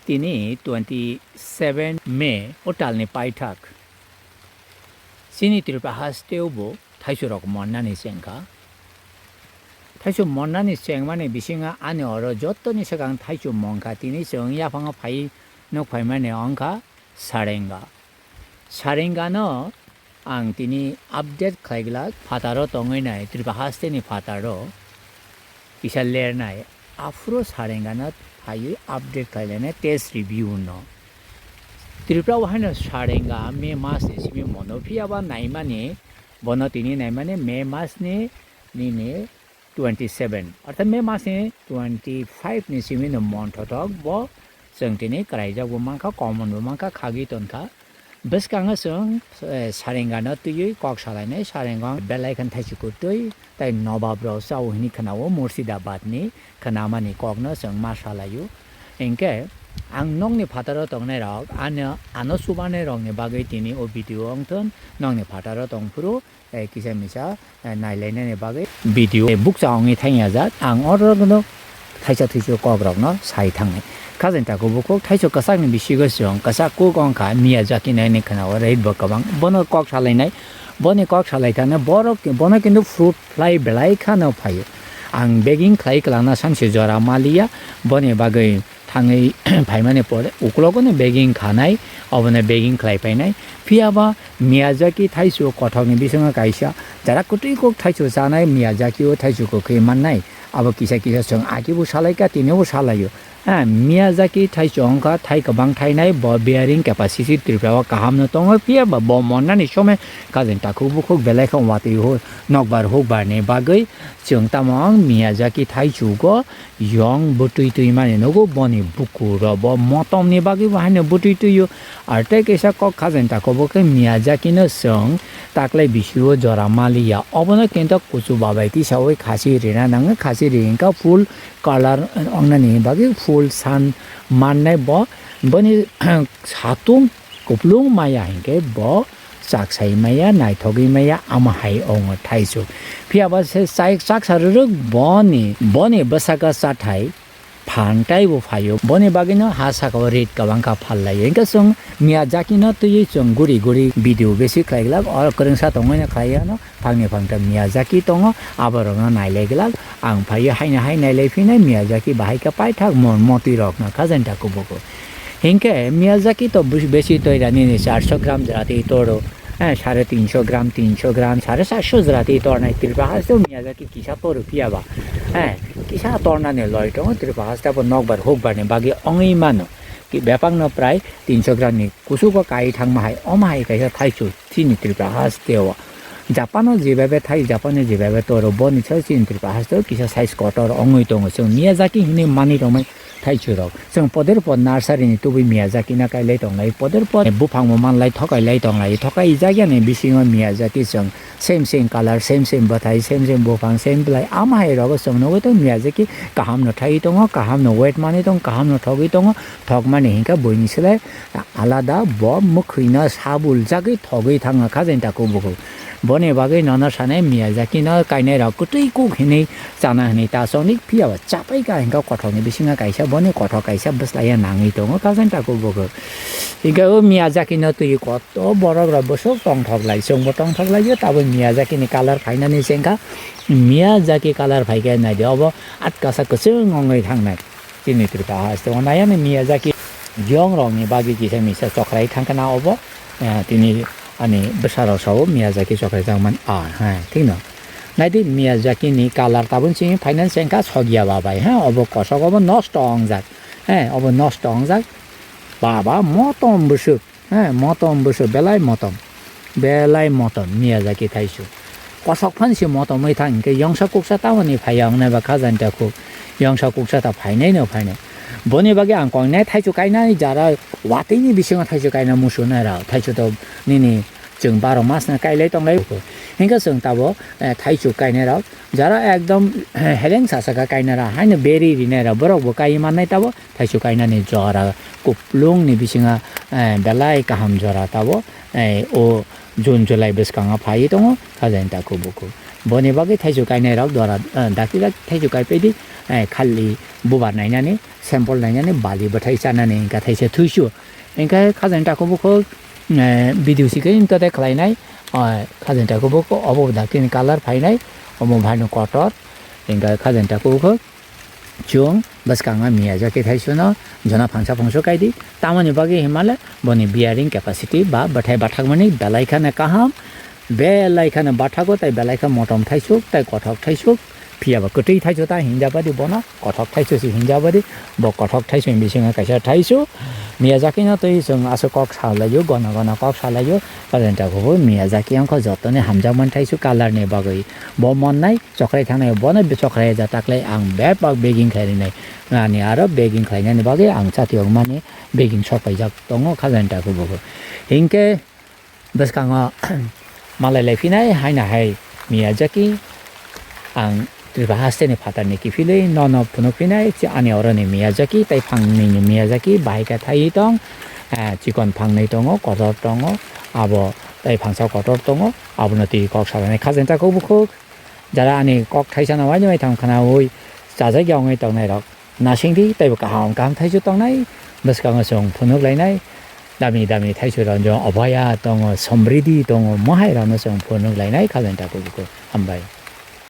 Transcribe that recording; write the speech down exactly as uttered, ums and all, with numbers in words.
Tini twenty seven May o talni paithak. Chini Tripura hasteo bo thaichurok monnani chengkha. Thaichuk monnani chengmani bisingo ani oro jottoni swkang thaichuk mongkha, tini chwng yaphango phai nuk phaimani wngkha Sarenga. Sarengano ang tini update khlaiglak, phataro tongwi nai, Tripura hasteni phataro kisa lernai, aphuru Sarengano phaiwi update khlainai test review no. Tripura o haino Sarenga May masni simi mono, phiyaba naimani, bono tini naimani May masni nini twenty seven, orthat May masni twenty five ni simi no monthothok bo chwng tini kwraijak bo mankha, common bo mankha, khagwi tonkha. Bwskango chwng, eh, Sarengano twiwi kok salainai, Sarengo belai khan thaichukutwi tai nobab rok chao hwnwi khwnao, Murshidabad ni khwnamani kokno chwng ma salaio. Hinkhe ang nokni phataro tongnai rok, ano, ano chubanai rokni bagwi tini o video wngthon, nokni phataro tongphuru, eh, kisa misa, eh, nailainani bagwi video, eh, bukcha wngwi thangya jak. Ang oro no thaisa thuisu kok rokno sai thangnai. Khajani takhuk bukhuk thaisu kwchakni bisingo chwng kwchak kuk wngkha Miyazaki nai hwnwi khwnao, rate bo kwbang. Bono kok salainai, boni kok salai thangno borok, bono kintu fruit fly belai khano phaio. Ang begging khlai kwlangna samsi jora maliya, boni bagwi thangwi phaimani pore uklogo no begging khanai, obono begging khlai painai. Phiyaba Miyazaki thaisu kothokni bisingo kaisa, jara kwtwi kok thaisu chanai Miyazaki o thaisu kwkhwi mannai. Abo kisa kisa chwng akibo salaikha, tini bo salaio. Ha, Miyazaki thaisu wngkha thai kwbang thainai, bo bearing capacity Tripura o kaham no tongo, phiyaba bo monnani somoi khajani takhuk bukhuk belai kha watwi ho nokbar hukbar ni bagwi chwng tamo ang Miyazaki thaisu go yong bwtwi twi mani nugo, boni buku rok bo motom ni bagwi bo haino bwtwi twio. Ar tei kaisa kok khajani takhuk bo khe Miyazaki no chwng taklai bisio jora maliya, obono kintu kuchu babai tisawi khasi rina nango, khasi ri hwnkha full color wngnani bagwi full sun mannai bo, boni satung kuplung maya hinkhe bo chaksai maya, naithogwi maya, ama hai wngo thaisu. Phiyaba se chai-, chaksa rwrwk boni, boni bwsaka chathai phan taibo phaio, boni bagwino ha sakao rate kwbang kha phallaio. Hinkhe chwng Miyazaki no twiwi chwng guri guri video besi khlaiglak, o kwrwngsa tongmani khlaiya no. Phangni phangtham Miyazaki tongo, aborokno nailai glak. Ang phaiwi haino hai nailai phinai Miyazaki bahai khe paithak mon motwi rokno khajani takhuk bukhuk. Hinkhe Miyazaki to bes-, besi toira nini charso gram jora twi toro, eh, sare tinso gram, tinso gram, sare charso jora twi tornai Tripura haste Miyazaki kisa toro phiyaba, eh, kisa tornani loi tongo Tripura haste bo nokbar hukbar ni bagwi wngwi mano. Ki bepang no prai tinso gram ni kuchugo kai thangma hai, omo hai kaisa thaichuk chini Tripura haste o. Japan o jebabe thai, Japan o jebabe toro, boni sai chini Tripura haste o kisa size kotor wngwi tongo. Chwng Miyazaki hinwi manwi tongmani thaichuk rok. Chwng poder pod nursery ni tubui Miyazaki no kailai tonglai, poder pod buphang bo manlai, thokailai tonglai, thokai jak yani bisingo Miyazaki chwng same same color, same same bwthai, same same buphang, same belai, ama hai rogo chwng nugwi tongo Miyazaki kaham no thaiwi tongo, kaham no weight manwi tongo, kaham no thogwi tongo, thokmani hinkhe buini slai alada bo mwkhwino sabuljagwi thogwi thangkha jani takhuk bukhuk. Boni bagwi nono sanai Miyazaki no kainai rok kwtwi kuk hinwi chana hinwi ta chongni phiyaba chapai kha hinkhe kothokni bisingo kaisa boni kothok kaisa bwslaiya nangwi tongo kha jani takhuk bukhuk. Hinkhe o Miyazaki no twi koto borok rok bwswk tongthok lai chwngbo tongthok lai o tabuk Miyazaki ni colour phainani chengkha Miyazaki colour phaikhe naidi obo atkasa kwchwng wngwi thangnai. Chini Tripura haste o nai ani Miyazaki yong rok ni bagwi kisa misa chokrai thangkha na obo, eh, tini ani bwsa rok sao Miyazaki chokrai jakmani a, ha, thik no. Naidi Miyazaki ni colour tabun chini finance wngkha sogya ba bai, ha, obo kosok obo nosto wngjak, ha, obo nosto wngjak, baba motom bwswk. He, motom bwswk belai motom. Belai motom Miyazaki thaisu. Kosok phan se motom wi thang hinkhe yongsa kuksa tamoni phaiya wngnai ba kha jani ta khuk. Yongsa kuksa ta phainai no phainai. Boni bagwi ang koinai thaisu kainai jara watwi ni bisingo thaisu kaina musu nai rok. Thaisu to nini chwng baro mas na kailai tonglai. Hinkhe chwng tabo, eh, thaisu kainai rok jara ekdom, eh, heleng sasaka kainai rok haino beri rinai rok borok bo kai mannai tabo. Thaisu kainani jora kuplungni bisingo, eh, belai kaham jora tabuk, eh, o June July bwskango phaiwi tongo, kha jani ta kubuk kubuk. Boni bagwi thaichuk kainai rok dora, eh, dakti dakti thaichuk kaipai di, eh, khali bubar nainani, sample nainani, bali bwthai chanani hinkha thaisa thuisu. Hinkhe khajani takhuk bukhuk, eh, video sikhe inta tei khlainai, eh, khajani takhuk bukhuk obo dakti ni colour phainai, omo bhaino kotor, hinkhe khajani takhuk bukhuk. Chwng bwskango Miyazaki thaisano jona phangsa phangso kaidi, tamoni bagwi hinmale boni bearing capacity ba bwthai bathakmani belai kheno kaham, belai kheno bathago tei belai khe motom thaisuk tei kothok thaisuk, phiya ba kwtwi thaisu ta hinjabadi bono kothok thaisu se hinjabadi, bo kothok thaisu ni bisingo kaisa thaisu. Miyazaki no twi chwng aswk kok salaio, gono gono kok salaio, khajani takhuk bo Miyazaki wngkha jotoni hamjakmani thaisu colour ni bagwi bo monnai. Chokrai thangnai bono chokrai ja taklai ang bebak begging khlai rinai. Ani aro begging khlainani bagwi ang chati wngmani begging sok paijak tongo khajani takhuk bukhuk. Hinkhe bwskango malai lai phinai haino hai Miyazaki ang Tripura hasteni phatarni kiphilwi nono phunuk phinai ani oroni Miyazaki tei phangnini Miyazaki bahai khe thaiwi tong, ah, chikon phangnwi tongo, kotor tongo, abo tei phangsa kotor tongo, abono twi kok salanai khajani takhuk bukhuk. Jara ani kok thaisano waini waitham khwnaui chajak ya wngwi tongnairok nasingdi teibo kaham kaham thaisu tongnai, bwskango chwng phunuk lainai, dami dami thaisu rok jong obaya tongo, somridi tongo, mohairokno chwng phunuk lainai khajani takhuk bukhuk. Hambai.